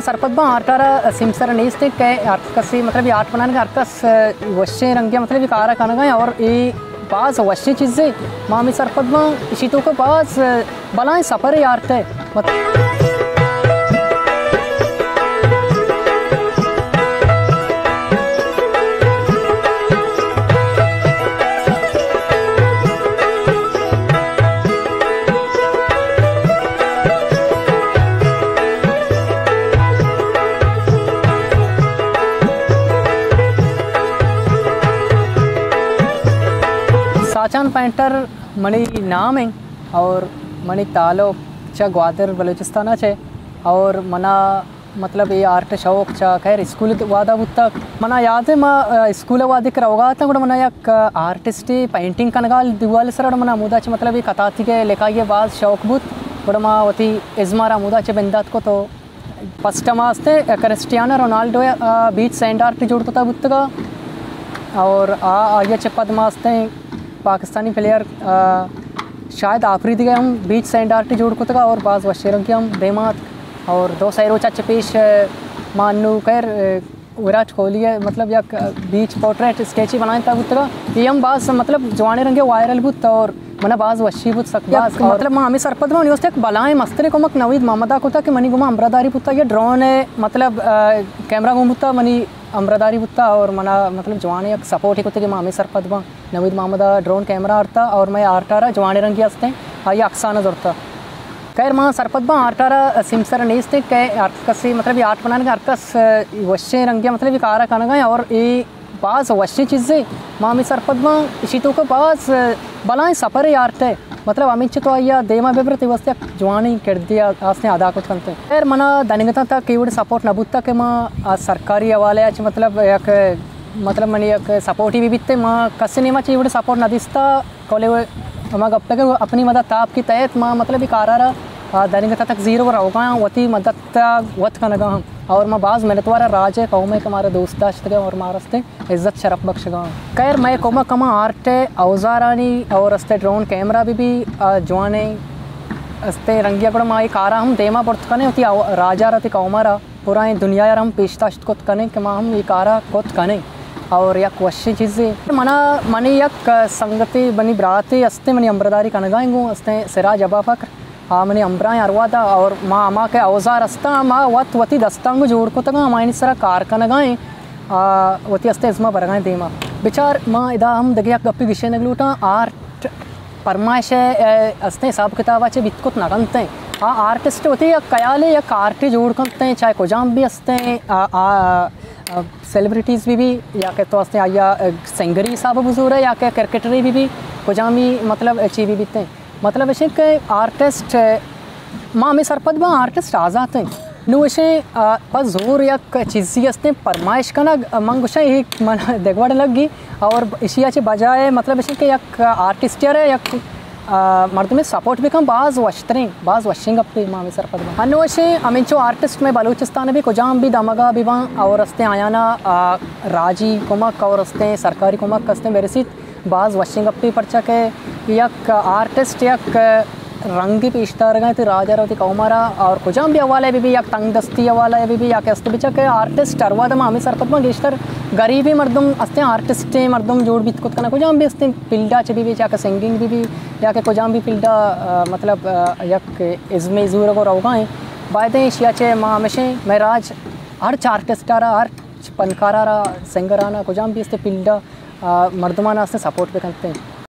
سرپد باں آرٹ ءَ را سیمسر نیست کہ ہر کسی، مطلب، یہ آرٹ بنانے کا ہر کس وشیں رنگے، مطلب، یہ کارا کنگا ہے اور یہ باز وشیں چیزے۔ ما ہمیں سرپد باں، اسی تو کو باز بلائیں سفر ہے آرٹ ہے۔ مطلب، ساچان پینٹر منی نام انت اور منی تعلق چہ گوادر بلوچستان ءَ چہ اور منا مطلب، اے آرٹ ءِ شوق چہ خیر اسکول ءِ وہدا بوتگ۔ منا یاد ہے، ما، آ، اسکول ءِ وہدے کہ روگا اتاں، گڑا منا یک، آ، آرٹسٹے پینٹنگ کنگا دیوال ءِ سرا، گڑا منا ہمودا چہ، مطلب، اے کتاتیگ ءِ لکھائی ءِ باز شوق بوت۔ گڑا ما وتی ازم ءَ را ہمودا چہ بندات کت و پسٹ ما استیں کرسٹیانو رونالڈو ءِ، آ، بیچ سینڈ آرٹ جوڑ کتا بوتگا۔ اور آ، آئی ءَ چہ پد ما استیں پاکستانی پلیئر، آ، شاہد آفریدی ءَ ہم بیچ سینڈ آرٹ جوڑ کتگا اور باز وشیں رنگے ہم دیما اتک۔ اور دو سئے روچ ءَ چہ پیش، آ، ما انو خیر، آ، وراٹ کوہلی ءِ، مطلب، یک بیچ پورٹریٹ اسکیچے بنائینتا بوتگا۔ یہ ہم باز، مطلب، جوانیں رنگے وائرل بوت اور منا باز وشی بوت، سک باز۔ یک، اور مطلب، ما ہمیں سرپد بوان، یک بلائیں مستریں کمک نوید محمد ءَ کتا کہ منی گوما ہمراہداری بوتا، یہ ڈرون ءِ، مطلب، آ، کیمرہ گون بوتا، منی ہمراہداری بوتا اور منا، مطلب، جوانیں یک سپورٹ ہی کتے کہ ما ہمیں سرپد باں۔ نوید محمد ءَ ڈرون کیمرہ آرتا اور مئے آرٹ ءَ را جوانیں رنگے ہستیں، آئی ءَ عکسانہ زرتا۔ خیر، ما سرپد باں، آرٹ ءَ را سیمسر نیست کہ ہر کسی، مطلب، یہ آرٹ بنانے کا ہر کس وشیں رنگے، مطلب، یہ کارا کنگا ہے اور یہ باز وشیں چیزے۔ ما ہمیں سرپد باں، اسی تو کو باز بلائیں سفر ہے آرٹ ہے۔ مطلب، ہمینچو تو آئی ءَ دیما ببرت، واسطے یک جوانیں کردے آستیں ادا کت کنت۔ خیر، منا دنگتاں تک اے وڑ سپورٹ نہ بوتا کہ ما آ سرکاری حوالے ءَ چہ، مطلب، یک، مطلب، منی یک سپورٹی بھی بیتے، ما کسی نیما چہ اے وڑ سپورٹ نہ دیستا۔ کولے ہما گپے کہ اپنی مدد آپ کی تحت ما، مطلب، اے کارا را، آ، دنگتاں تک زیرو روگا ہاں، وتی مدد وت کنگا ہاں۔ اور ما باز منتوار راج ءِ، قوم ءِ کہ مارا دوست داشتگے اور مارا استیں عزت شرف بخشگا۔ خیر، مئے کمک ہما آرٹ ءِ اوزارانی اور استے ڈرون کیمرہ بھی بھی، آ، جوانیں استے رنگیا، گڑا ما اے کارا ہم دیما برت کنیں، وتی او-، راجا را، وتی قوما را، پورائیں دنیا را ہم پیش داشت کت کنیں کہ ما ہم اے کارا کت کنیں اور یک وشیں چیزے۔ منا، منی یک سنگتے، منی براتے استے، منی ہمبرداری کنگا انگو استے سراج ابا فکر۔ آ منی ہمبراہیں ہر وہدا اور ما ہما کہ اوزار استاں، ما وت وتی دستاں گوں جوڑ کتگاں، ہمایانی سرا کار کنگا ایں، آ، وتی استے ازما برگا ایں دیما۔ بچار، ما ادا ہم دگہ یک گپے گشینگ لوٹاں، آرٹ پرمائش ءِ، اے، استیں حساب کتابا چہ بیت کت نہ کنتیں۔ آ آرٹسٹ وتی یک خیالے، یک آرٹے جوڑ کنتیں، چاہے کجام بھی استیں، آ، آ، آ، سیلیبریٹیز بھی بھی، یا کہ تو استیں آیا، آ، سنگری حساب بزورے، یا کہ کرکٹری بھی بھی، کجامی مطلب چی بھی بیتیں۔ مطلب اش کہ آرٹسٹ، ما ہمیں سرپد باں، آرٹسٹ آزات ہیں۔ نو اشیں، آ، پہ زور یک چیزی استیں پرمائش کنگ، من گوشاں، اے من دگوڑ لگی اور اشیا چہ بجائے، مطلب اشیں کہ یک آرٹسٹ یارے، یک، آ، مردمے سپورٹ بکن، باز وشتریں، باز وشیں گپے، ما ہمیں سرپد باں۔ انو اشیں ہمینچو آرٹسٹ میں بلوچستان بھی کجام بھی دمگا بھی باں اور استیں آیانا، آ، راجی کمک اور استیں سرکاری کمک استیں برسیت۔ باز وشیں گپے، پرچا کہ یک آرٹسٹ یک رنگی پیش دارگا انت راج ءَ را، وتی قوم ءَ را، اور کجام بھی حوالے بہ بی، یک تنگ دستی حوالے بہ بی، یا کہ است بچا کہ آرٹسٹ ہر وہد ما ہمیں سرپد باں گیشتر غریبیں مردم استیں، آرٹسٹیں مردم جوڑ بیت کت کنا، کجام بھی استیں فیلڈا چہ بہ بی، یا کہ سنگنگ بہ بی، یا کہ کجام بھی فیلڈا، آ، مطلب، آ، یک ازمے زورگ و روگا ہیں۔ بایدیں ایشیا چہ ما ہمیشیں مئے راج ہرچ آرٹسٹ ءَ را، ہرچ پنکار ءَ را، سنگر آنا کجام بھی استیں فیلڈا، آ، مردمان آستیں سپورٹ بکنتیں۔